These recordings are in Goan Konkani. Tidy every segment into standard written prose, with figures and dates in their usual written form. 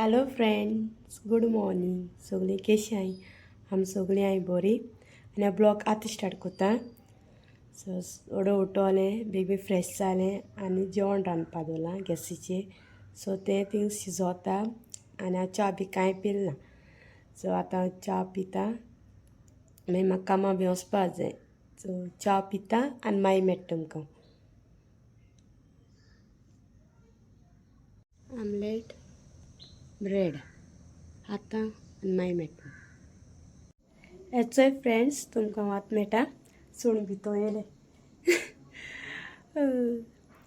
Hello friends, good morning. सगळीं कशी आहाय? आमी सगळीं आहाय बरी. आनी ब्लॉग आतां स्टार्ट करता. सो ओडो उठोलें, बेगीन बेगीन फ्रेश जालें आनी जेवण रांदपा दवरलां गॅसीचेर. सो तें थिंग शिजोता आनी हांव च्या बी कांय पिल ना. सो आतां च्या पिता, मागीर म्हाका कामां बी वचपा जाय. सो च्या पिता आनी मागीर मेळटा तुमकां. आमलेट ब्रेड आतां आनी मागीर मेळटा. हेचोय फ्रेंड्स, तुमकां वात मेळटा. सुण भितर येयलें.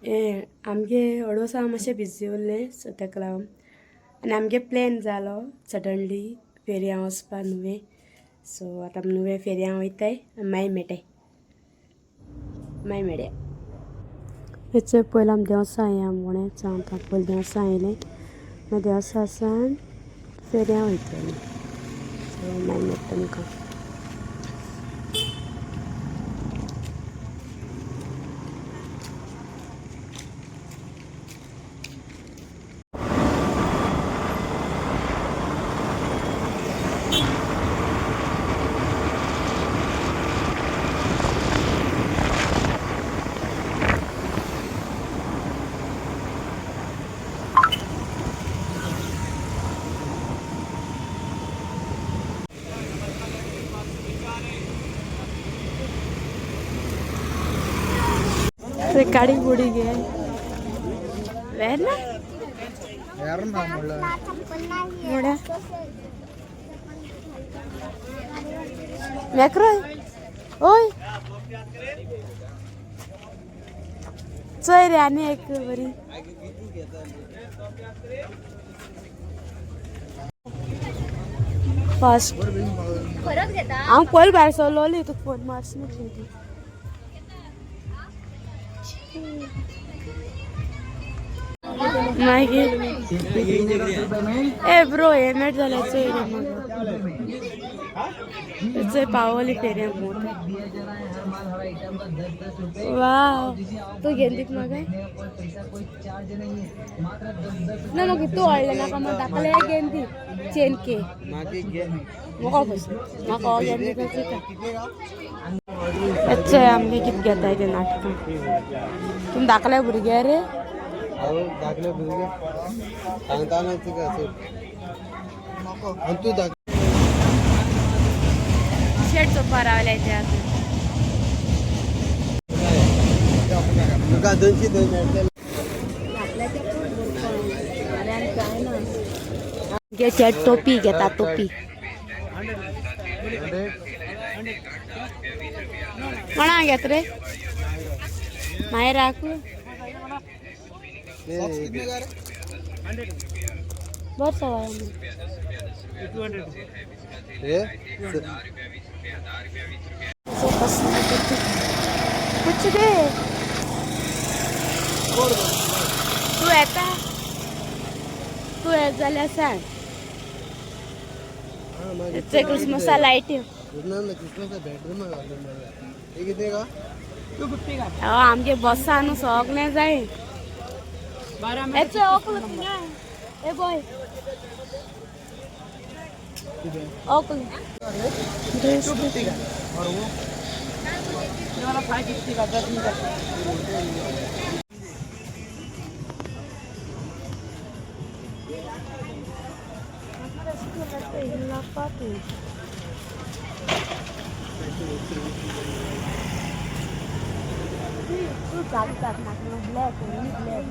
हें आमगे अडोसा मातशें बिजी उरलें. सो ताका लागून आनी आमगे प्लॅन जालो सडनली फेरयां वचपा नुवें. सो आतां नुवें फेरयां वयताय, मागीर मेळटाय, मागीर मेळया. हेचोय पयलीं आमी देवसा या मुणे सांगता. पयलीं देवसा येयलें, मागीर देवसा सावन फेरयां वयतलीं. सो मागीर मेळटा तुमकां. गाडी बुडी गे वेर ना. मोड्या मेकरो. ओय, चोय रे, आनी एक बरी फास्ट. हांव पयलीं भायर सरलोली, तुका फोन मारस न्ही. मागीर ए ब्रो, हे मेट जाल्यार चोय रे म्हाका. चोय, पावली फेरयां भोंवता. वाव, तूं घेवन दिता म्हाका ना? म्हाका तूं व्हडलें नाका, म्हाका धाकलें घेवन दी. चेन के म्हाका बस, म्हाका हो घेवन दिता चिंता. चोय, आमगे कितें घेताय ते नाटकां. तुमी धाकले भुरगे रे. हांव धाकले भुरगे सांगता ना तुका. आनी तूं धाक. शेट चोवपा रावले ते आतां. तुका 202 मेळटले. गे चेट टोपी घेता, टोपी. कोणा घेत रे मागीर राखू. बरं सवाय. हे. कुछ दे. तूं येता, तूं येत जाल्यार सांग. क्रिसमसा लायटी. क्रिसमसा बॅटरी कितें का? आमगे बसा न्हू, सगळें जाय. येचो ओकल थिंगा. ए बॉय, ओकल ड्रेस. और वो 550 का 10 मीटर. तूं घालतात म्हाका ब्लॅक, ब्लॅक.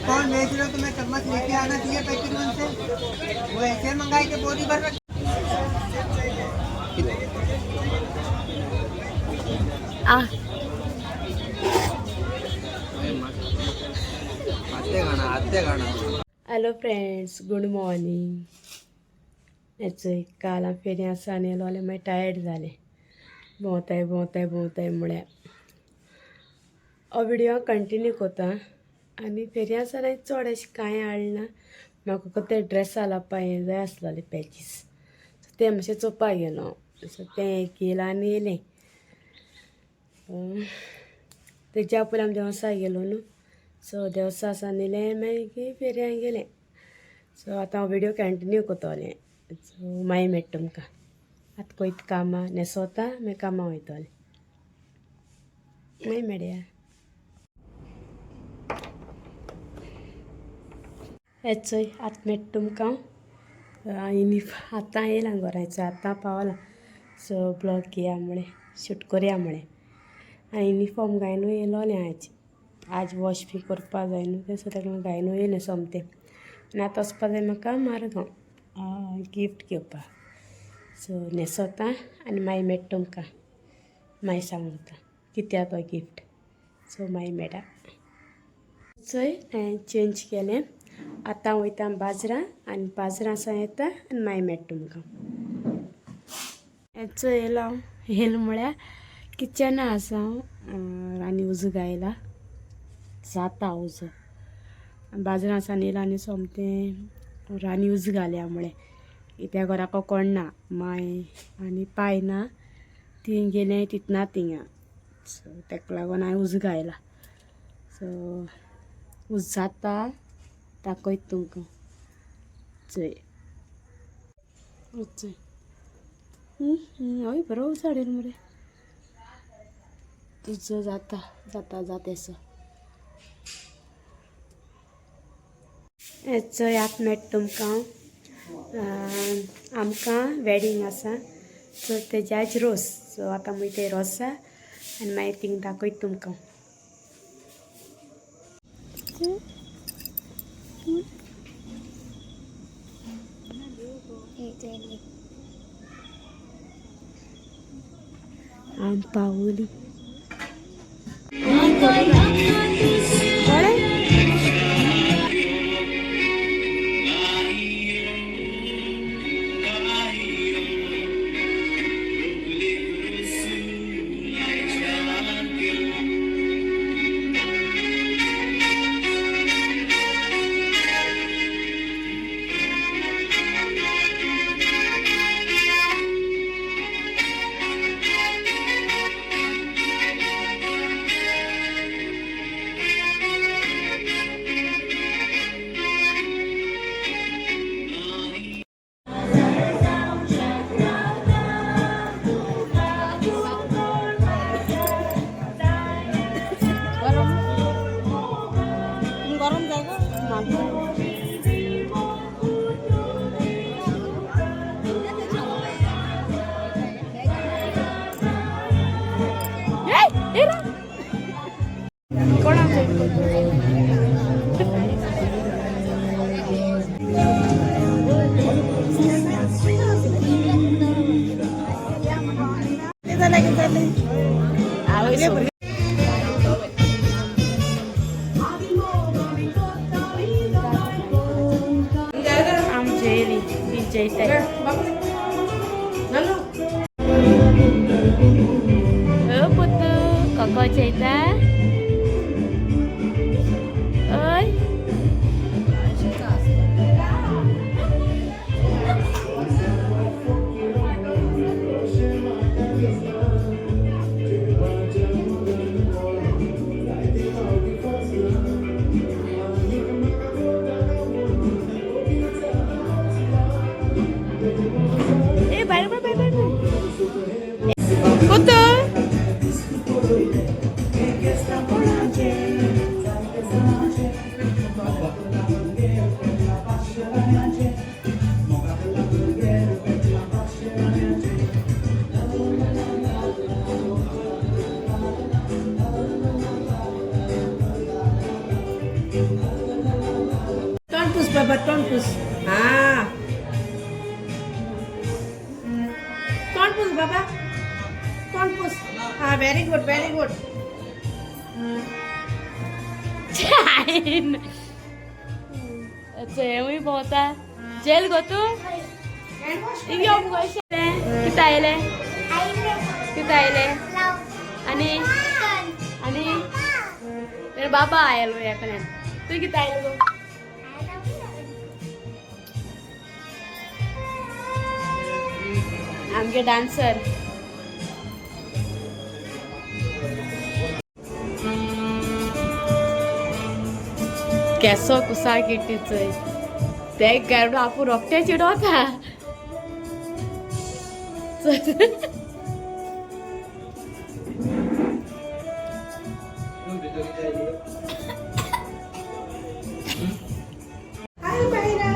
कौन भेज रहे हो? तुम्हें चम्मच लेके आना चाहिए पैकेट वन से. वो ऐसे मंगाए के बोरी भर रख. आ. आते गाणं, आते गाणं. Hello friends, good morning. हेचोय, काल हांव फेरयां आसा येयलो जाल्यार मागीर टायर्ड जालें. भोंवताय भोंवताय भोंवताय म्हळ्यार हो विडियो कंटिन्यू करता. आनी फेरयां आसा हांवें चड अशें कांय हाडलें ना. म्हाका ते ड्रेसा लावपा हें जाय आसलोलें, पॅचीस. सो तें मातशें चोवपाक गेलो हांव. सो तें एक येयलां आनी येयलें. तेज्या पयलीं आमी देवसा गेलो न्हू. सो देवसा सावन येयलें मागीर फेरयां गेलें. सो आतां हांव व्हिडियो कंटिन्यू करतलें. सो मागीर मेळटा तुमकां. आतां कोयत कामां न्हेसोता मागीर कामां वयतलें. मागीर मेळया. हें चोय आतां मेळटा तुमकां. आतां येयलां घराचो आतां पावलां. सो ब्लॉग घेया म्हळें शूट करया म्हळें. आनी युनिफॉर्म घायनू येयलोलें आयज. आज वॉश बी करपा जाय न्हू तें, सो ताका लागून घायनू येयलें सोमतें. आनी आतां वचपा जाय म्हाका मारगांव गिफ्ट घेवपाक. सो न्हेसोता आनी मागीर मेळटा तुमकां. मागीर सांगता कित्या तो गिफ्ट. सो मागीर मेळटा. चोय हांवें चेंज केलें. आतां वयता बाजरां आनी बाजरां सावन येता आनी मागीर मेळटा तुमकां. हें चोय येयलां हांव. येयलां म्हळ्यार किचना आसा हांव. आनी उजो घायला जाता उजो. बाजरां सावन येयलां आनी सोमतें रांनी उजो घालया म्हळें. कित्याक घराको कोण ना, मांय आनी पाय ना, तीं गेलीं तितना थिंगा. सो ताका लागून हांवें उजो घायला. सो उजो जाता दाखयता तुमकां. चोय चोय हय बरो उजो हाडयला मरे. उजो जाता जाता जाता येसो. हें चोय आतां मेळटा तुमकां. आमकां वेडींग आसा. सो तेजे आयज रोस. सो आतां मागीर ते रोसा आनी मागीर थिंग दाखयता तुमकां. आम पावली. कळ्ळें? गरम गरम जाएगा. आम जेयली ती जेयताय. ओ पुतू कोको जेयता. ओय ए बाय बाय बाय बाय. पुतू तोंड पुस बाबा, तोंड पुस. हाँ, तोंड पुस बाबा, तोंड पुस. हाँ, व्हेरी गुड व्हेरी गुड. चोय भोंवता. जेल गो तूं. यो मुगो. कितें आयलें? कितें आयलें? आनी आनी तेरे बाबा आयलो ह्या. तूं कितें आयलो गो? आमगे डान्सर. केसो कुसा किट्टी चोय ते गाडो आपूण रोखटे चिडवता. हाय मायरा.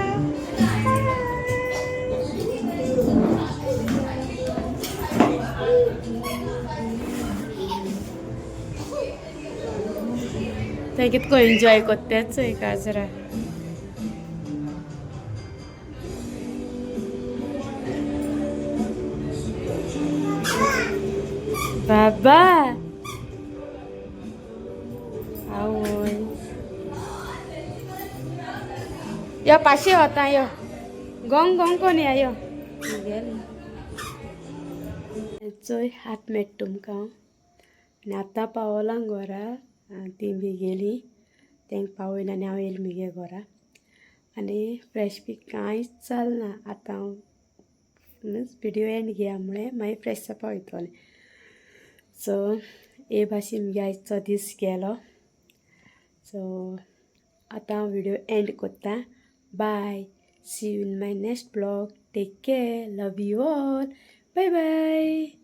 ते कितको एन्जॉय करतेच चोय काजरा. बाबा आवय यो पाशी वता यो गोंग गोंग कोण या यो चोय हात मेट तुमकां. आनी आतां पावलां घरा. ती बी गेली तेंक पावयलें आनी हांव येयलें मुगे घरा. आनी फ्रेश बी कांयच जालना. आतां हांव विडियो एंड घेया म्हळें, मागीर फ्रेश जावपा वयतलें. सो हे भाशेन मुगे आयचो दीस गेलो. सो आतां हांव विडियो एंड कोत्ता. Bye, see you in my next blog. Take care, love you all, bye bye.